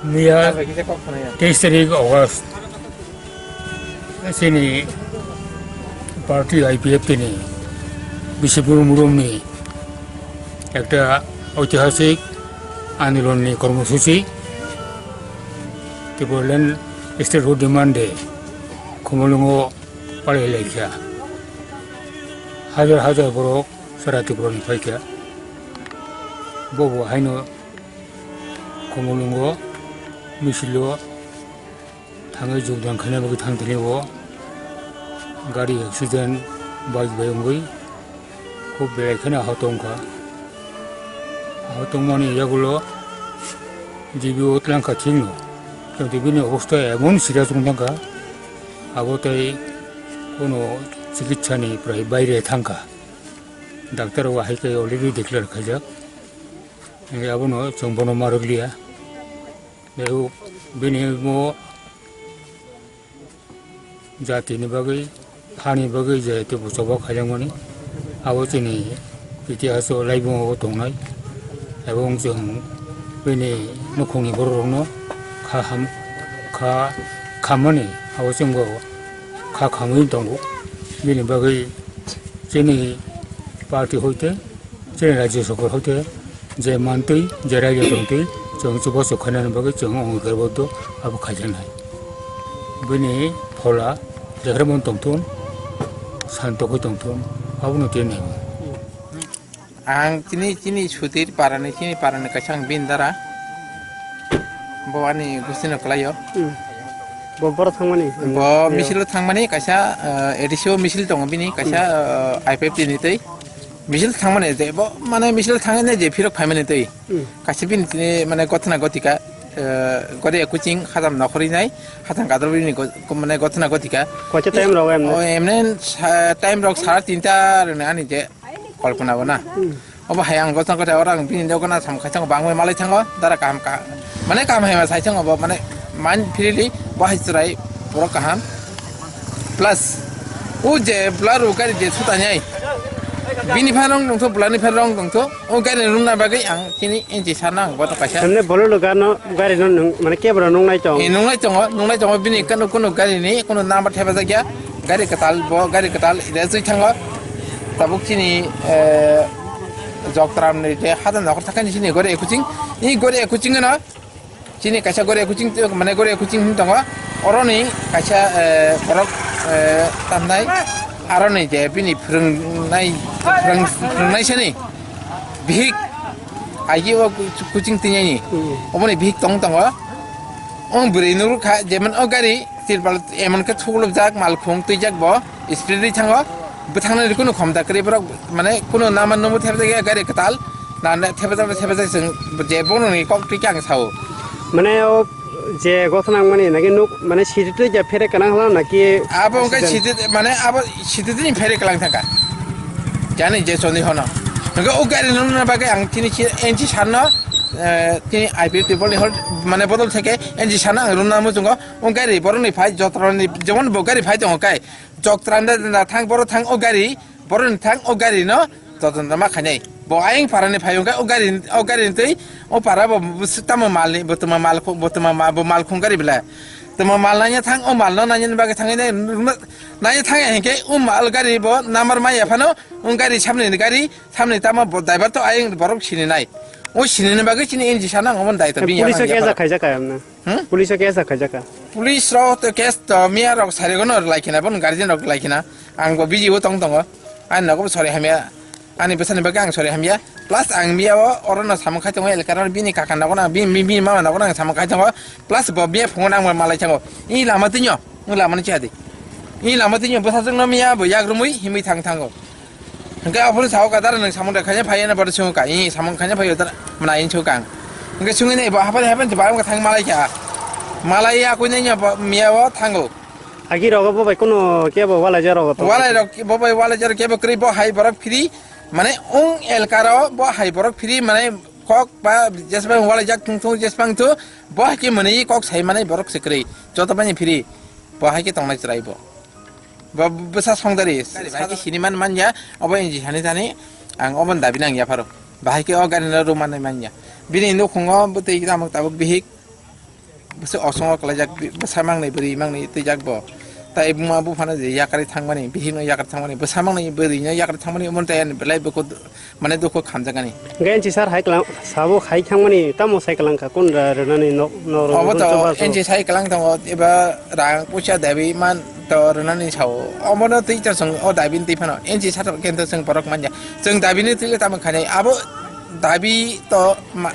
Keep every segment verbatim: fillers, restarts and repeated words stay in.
Miya teis tarik August, chini party I P F T ni Bishnu Murumni ekta oitihasik andolonni kormosuchi, Tipraland Statehood Demand Day, Khumulwngo palai laikha. Hajar hajar borok sara Tripura ni phaikha. Bobo haino Khumulwngo misilo thangwi jogdan khaina bagwi thang tini o gari accident bike bai wngwi khub belai kheno ahot wngkha. Ahot wngmani yagulo G B o twlangkha thikno, tei bini obosta emon serious wng thangkha, abo tei kono chikitsa ni prai baire thangkha. Doctor o hai khe already declare khaijak, hingke abono chwng bono ma rwkliya. Tei o bini bo jatini bagwi, hani bagwi je teibo choba khaijakmani, abo chini itihaso laibungo tongnai. Ebong chwng bini nukhungni bororokno kha ham-, kha khammani, abo chwngbo kha khamwi tongo. Bini bagwi chini party hoite, chini rajya sarkar hoite, je mantwi, je raida tongtwi, chwng chubachu khainani bagwi chwng ongkarboddo abo khaijaknai. Bini phola jephre mon tongthun, santokhe tongthun, abono tini. Ang chini, chini Sudhir parani, chini parani kaisa ang bini dara. Bo ani gustino kwlaio. Hmm. Bo boro thangmani? Bo misilo thangmani kaisa, eh, A D C o misil tongo bini, kaisa, eh, I P F T ni tei. Misil thangmani tei, bo mane misil thangmani je phirok phaimani tei. Hmm. Kaisa bini tini mane gotna gotika, eh, gode kuching hajam nokhorwi nai, hajam gadol bini go-, mane gotna gotika. Koita time rok emne? O emne sa-, time rok sara tinta rwna ani je. Kolpona bo na. Hmm. Obo hai ang gotong gotong oro ang bini dogana sam khai thango, bangwi malai thango, dara kaham ka, mane kaham hai ma sai thango bo, mane mind freely bo hai chwrai borok kaham. Plus o je blaro gari je sutanai, bini phan rong tongtho, blani phan rong tongtho, o gari rungna bagwi ang chini engine sana ang boto kaisa. Hemne Bolero gano gari no nung, mane kebra nungnai tong? Eh, nungnai tongo, nungnai tongo, bini kunu, kunu gari ni kunu number thepajak ya. Gari kwtal, bo gari kwtal reswi thango. Tabuk chini, eh, Joktaram ni je hada nokhor thakani chini gori ekuching. I gori ekuching no chini kaisa gori ekuching, mane gori ekuching hin tongo. Oroni kaisa, eh, borok, eh, tamnai. Aroni je bini phwrwngnai, phwrwng-, phwrwngnai sani bihik aigi o kuching twinyani. Hmm. Oboni bihik tong tongo. O bwrwi nukha, jemon o gari Tirpal emon khe thuklupjak, malkhung twijak bo, speed ri thango. Bwthangnani kunu khomta kwrwi borok, mane kunu nama numu thepjak ya gari kwtal. Na, na, thepjak, thepjak chwng je bono ni kok twi khe ang sao. Mane o je gotha nangmani naki nuk, mane siri twi ja phere kanang hla naki? Abo wngkha accident? Siri, mane abo siri twi phere kalang thangkha. Jani je choni hono. Nokhe o gari nuna bagwi ang tini si N G sir no, eh, tini I P F T bol ni hol, mane bodol theke N G sir no ang runa muchungo. O gari borokni phai jotrani jemon bo gari phai tongo kai. Joktranda na thang boro thang o gari, boroni thang o gari no jotranda ma khainai. Bo ayang parani phai o gari, o gari tei o para bo tamo malni, bo tamo mal, bo tamo ma, bo mal khung gari bela. Tamo mal nanya thang, o mal no nanya bagwi thangwi nai, nanya thang ya hinkhe o mal gari bo namar maya phano o gari samni ni gari, samni tamo bo driver to ayang borok sini nai. O sini ni bagwi chini N G sir no ang omo daito bini. Police o kesa khaijak kaya amna? Hmm? Police o kesa khaijak ka? Police rok to case to miya rok sari gono lai khina, bon guardian rok lai khina. Ang bo busy o tong tongo. Ani nogo bo sori hamya. Ani bwsani bagwi ang sori hamya. Plus ang miya o oro no samung khai tongo, elkar bini kaka nogo na, bini, bini mama nogo na ang samung khai tongo. Plus bo miya phungo nang malai thango. I lama tinyo, i lama ni chadi. I lama tinyo bwsajwk no miya bo yak rumui himui thang thango. Hingke aphuru sao ka dara nwng samung da khaina phai na bada swngo ka, i samung khaina phai dara mwnai swngo ka ang. Hingke swngo ni bo haphani haphani ba wngkha thang malai kha. Malai ya koi nai ya bo, miya bo thango. Agi rogo bo bai kuno kebo walai ja rogo to. Walai rok bo bai walai ja kebo kri bo hai borok free. Mane ong elkaro bo hai borok free mane kok ba jesbang walai jak thung thung jesbang thu bo hai ke mani kok sai mane borok se kri. Joto bani free. Bo hai ke tongnai chwrai bo. Bo bwsa songdari, bahai khe sini man manya, obo N G sani thani, ang obo dabi nang ya pharo. Bahai khe o gari no rw manai manya. Bini nukhungo bwtwi tamo tabuk bihik, bwsa osongo kwlaijak, bwsa mangnai bwrwi mangnai twijak bo. Tai buma buphano je yakarwi thangmani, bihikno yakarwi thangmani, bwsa mangnai bwrwino yakarwi thangmani, omo tai ani belai bwkha. Mane dukhu khamjakani. Hwnkhe N G sir hai kwlang, sabo hai thangmani tamo sai kwlang kha, kun ra-, rwnani nok, nok rok Obo to chubachu. N G sai kwlang tongo, eba rang puisa dabi man to rwnani sao. Omono twi to chwng o dabi ni twi phano N G sir khe to chwng borok manya. Chwng dabi ni twi le tamo khainai. Abo dabi to ma-,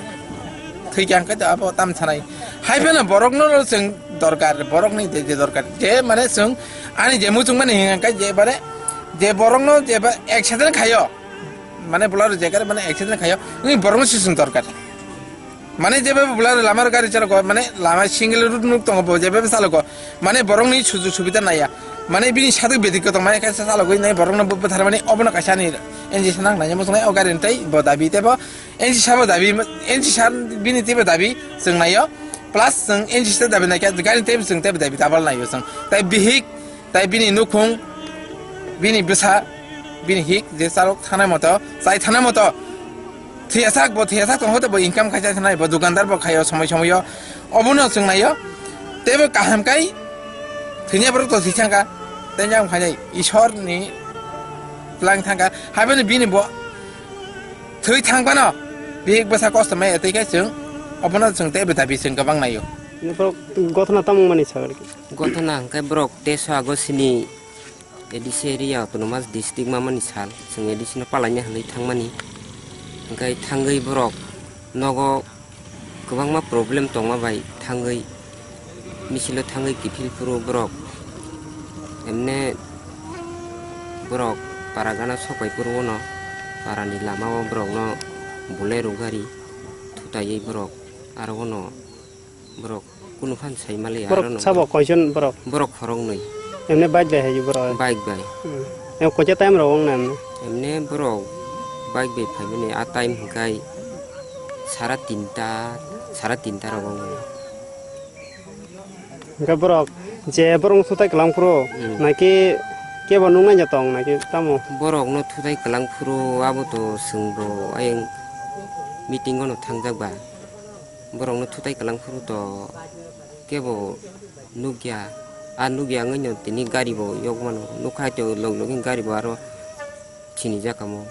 thwi khe hwnkhe to abo tam sanai. Hai phano borokno chwng dorkar, borokni je, je dorkar. Je mane chwng ani je muchung mani hwnkhe je bare je borokno je ba ek sadhe khaio. Mane bolaro je kare mane accident khayo, wngwi borokno sisung dorkar. Mane jebe bolaro lamar gari chalogo, mane lama single road nuk tongo bo, jebe chalogo, mane borokni sujuk subida naiya. Mane bini saduk bedik ko tong, mane kaisa chalogwi nai borokno bo bwtharmani obono kaisa ani N G sa nang nai, mosongnai o gari ni tei bo dabi tei bo N G sa bo dabi, N G sa bini tei bo dabi chwng naio, plus chwng N G sa dabi naikha, gari ni tei bo chwng tei bo dabi double naio chwng. Tai bihik Tai bini nukhung, bini bwsa, bini hik je chalok thana moto, chai thana moto, thwiyasak bo thwiyasak tong hote bo income khai chai thanai, bo dukandar bo khaio somoi somoio, obono chwng naio, teibo kaham kai thwina borok to thwi thangkha, tei yang phainai Ishwar ni tlang thangkha, haibani bini bo thwi thangphano bihik bwsa kosto mai tei khai chwng obono chwng teibo dabi chwng kwbang naio. Borok gothona tamo mani sa. Gothona hwnkhe borok teso ago sini A D C area autonomous district mamani sal, chwng A D C no palaina hinwi thangmani. Hwnkhe thangwi borok nogo kwbangma problem tongma bai thangwi, misil o thangwi kiphil phuru borok. Emne borok para gana sopai phuru ono, para ni lama o borok no Bolero gari thutaiwi borok aro ono borok kunu phan sai mali. Borok aro no sabo koijon borok? Borok khoroknwi. Emne bike bai hai borok? Bike bai. Hmm. Em kocha time rok wng na emne? Emne borok bike bai phaimani a time hwnkhe sara tinta, sara tinta rok wng mano. Hwnkhe borok je borok thutai kwlang phuru Hmm. naki kebo nuknai ja tong naki tamo? Borok no thutai kwlang phuru abo to chwng bo ayang meeting o no thangjak ba. Borokno thutai kwlang phuru to kebo nukya, a nukya wngwi no tini gari bo yok mano, nukha to log logni gari bo aro sinijak kamo.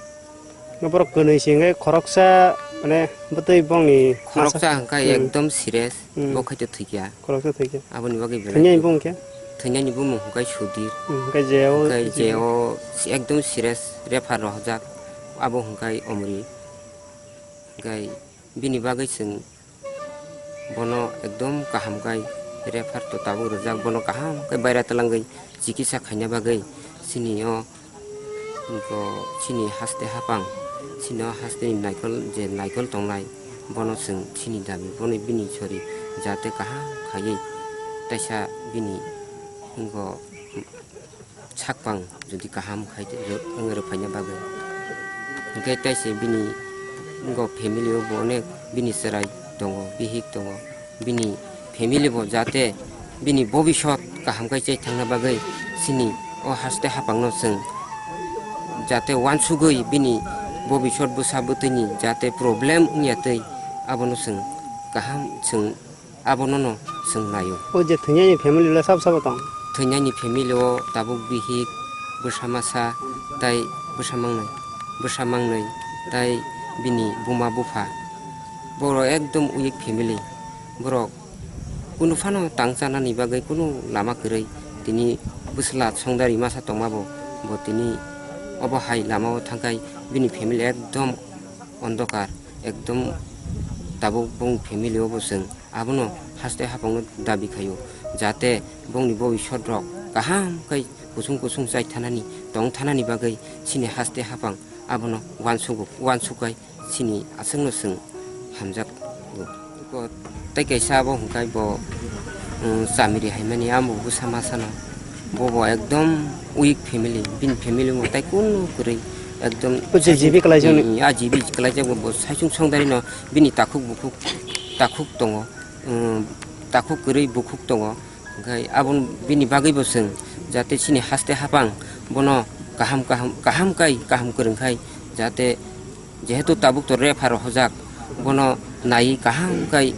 Borok kwnwi se hwnkhe khoroksa, mane, bwtwi bongni masa. Khoroksa hwnkhe Hmm. ekdom serious, Hmm. bo khaito thwikya. Khoroksa thwikya. Aboni bagwi belai Thwinani bung khe? Thwinani bumung hwnkhe Sudir. Hmm, hwnkhe je o Hwnkhe je o ekdom serious refer rohorjak, abo hwnkhe Omri. Hwnkhe bini bagwi chwng bono ekdom kaham khe refer to tabuk rwjak, bono kaham khe baira twlangwi chikitsa khaina bagwi chini o, bo chini haste hapang, chini o haste ni naikol je naikol tongnai, bono chwng chini dabi, bono bini sori jate kaham khaiwi taisa bini bo sakpang jodi kaham khai rw-, wngwi rwphaina bagwi. Hwnkhe taise bini wngkha family o bo onek bini chwrai tongo, bihik tongo. Bini family bo jate bini bobisot kaham khai chai thangna bagwi chini o haste hapangno chwng jate uansugwi bini bobisot bwsa bwtwini jate problem wngya twi abono chwng kaham chwng Abono no chwng naio. O je thwinani family le sabo sabo tong? Thwinani family o tabuk bihik, bwsa masa, tai bwsa mangnai, bwsa mangnai, tai bini buma bupha. Borok ekdom weak family. Borok kunu phano tang chanani bagwi kunu lama kwrwi. Tini bwsla songdari masa tongma bo, bo tini obo hai lama o thangkhai bini family ekdom ondokar, ekdom tabuk bong family o bo chwng. Abono haste hapangno dabi khaio, jate bongni bobisot rok kaham khe kusung kusung chai thanani, tong thanani bagwi chini haste hapang abono uansugo, uansuk kai chini aswkno chwng hamjakgo. Tei kaisa abo hwnkhai bo Chamiri haimani amo bwsa masano. Bobo ekdom weak family, bini family bo tai kunu kwrwi ekdom O je jibi kwlaijak ni. A jibi kwlaijak bo, bo saichung songdari no bini takhuk bukhuk, takhuk tongo, um, takhuk kwrwi bukhuk tongo. Hwnkhe aboni bini bagwi bo chwng jate chini haste hapang bono kaham, kaham, kaham kai kaham kwrwng khai jate Jehetu tabuk to refer hojak, bono naiwi kaham kai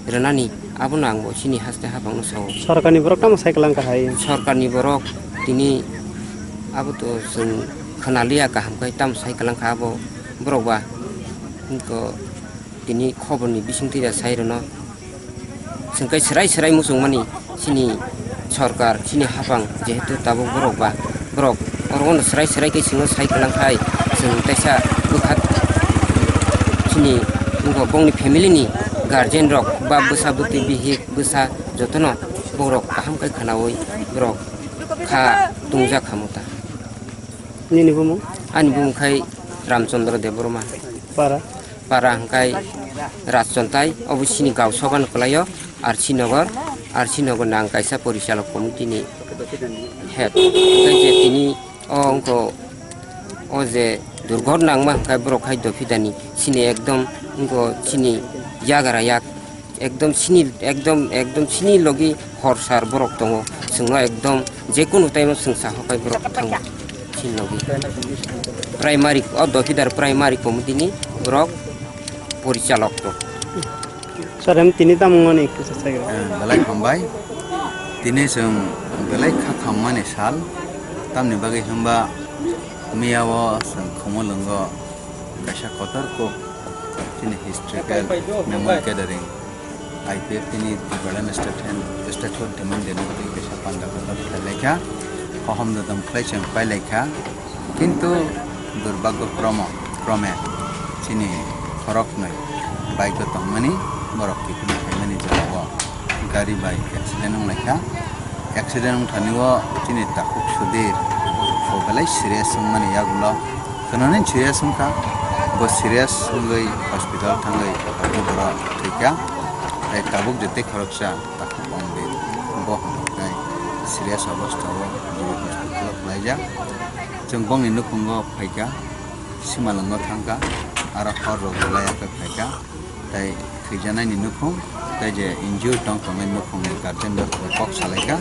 rwnani, abono ang bo chini haste hapangno sao. Sorkarni borok tamo sai kwlang kha hai? Sorkarni borok tini abo to chwng khwnaliya kaham kai tamo sai kwlang kha abo borok ba. Hwnkhe tini khoborni bisingtwi da sai rwno. Chwng khe swrai swrai muchungmani chini sorkar, chini hapang, jehetu tabuk borok ba, borok oro ono swrai swrai khe chwngno sai kwlang khai, chwng kaisa bwkha chini wngkha bongni family ni guardian rok ba bwsa bwtwi bihik bwsa jotono borok kaham khe khwnaui borok kha tungjak kha muta. Nini bumung? Ani bumung khai Ramchandra Debbarma. Para? Para hwnkhe Rajchontai, obo chini gausok ano kwlaio, R C Nagar, R C Nagar ni ang kaisa porichalok committee ni head. Hwnkhe je tini o wngkho, o je durghotna wngma hwnkhe borok hai dophidani chini ekdom wngkho chini yagra yak. Ekdom sini, ekdom, ekdom sini logi hor sar borok tongo. Chwngno ekdom jekunu time o chwng sahokai borok thango sini logi. Primary, o Dophidar primary committee ni borok porichalok to. Sir, em tini tamo wngmani kisa sagra. Eh, belai hambai. Tini chwng belai kha khammani sal. Tamni bagwi hwnba miya o chwng Khumulwngo kaisa kotor kok chini historical memory gathering, I P F T ni Tipraland State Hand, Statehood Demand Day ni bagwi kaisa panda kotor khlai laikha, hohom dodom khlai chwng pai laikha, kintu durbagyo kromo, krome chini khoroknwi bike o tongmani borok kiphilwi phaimani jora o gari bai accident wng laikha. Accident wngthani o chini takhuk Sudhir bo belai serious wngmani yagulo. Khwnani serious wngkha, bo serious wngwi hospital thangwi haikhe borok thwikha. Tei tabuk je tei khoroksa takhuk Omrit bo hwnkhe serious obostha o G B hospital o kwlaijak. Chwng bongni nukhungo phaikha, Simalwngo thangkha, aro hor rok belai khe phaikha. Tei thwijanaini nukhung, tei je injured tong tongnai nukhungni guardian rok bo kok salaikha.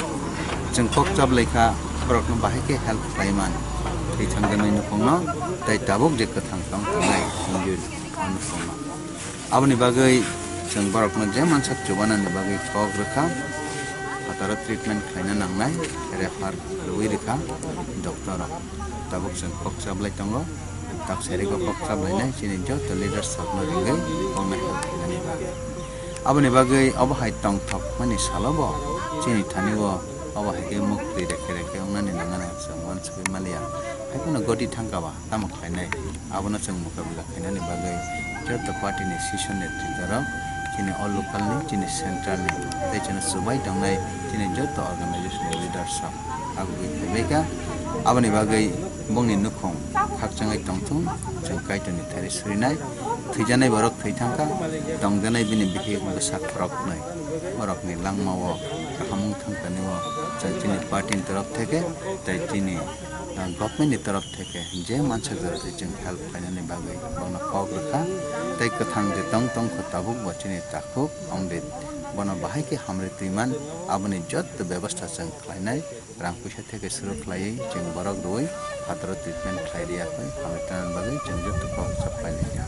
Chwng kok chaplaikha, borokno bahai khe help khlai man thwi thangjaknai nukhungno, tei tabuk je kwthang tong tongnai injured o nukhungno. Aboni bagwi chwng borokno je mansak chubanani bagwi kok rwkha, phataro treatment khlaina nangnai, refer rwui rwkha doctor rok. Tabuk chwng kok chaplai tongo. Tak sari ko kok chap lainai chini joto leaders rokno ringwi tongnai kok khainani bagwi. Aboni bagwi obo hai tongthok mani salo bo chini thani o obo hai khe mukti rekhe rekhe wngnani nangani chwng uansugwi maliya. Hai phano goti thangkha ba tamo khlainai, abono chwng mukabila khainani bagwi joto party ni sisyo netrito rok chini o local ni, chini central ni tei chini chubai tongnai chini joto organization ni leaders rok. Aboni bagwi, aboni bagwi bongni nukhung khakchangwi tongthung, chwng Kaitorni thari surinai. Thwijanai borok thwi thangkha, tongjanai bini bihik bwsa khoroknwi. Borokni langmao kaham wng thangkani o chwng chini party ni torof theke tei chini, ah, government ni torof theke je mansak jora twi chwng help khlainani bagwi bono kok rwkha. Tei kwthang je tong tongkha tabuk bo chini takhuk Omrit bono bahai khe hamri twiman aboni jotto bebostha chwng khlainai. Rang puisa theke suru khlaiwi chwng borok rwui phataro treatment khlai rwya khe hamwi tongna bagwi chwng joto kok chap khlai lai kha.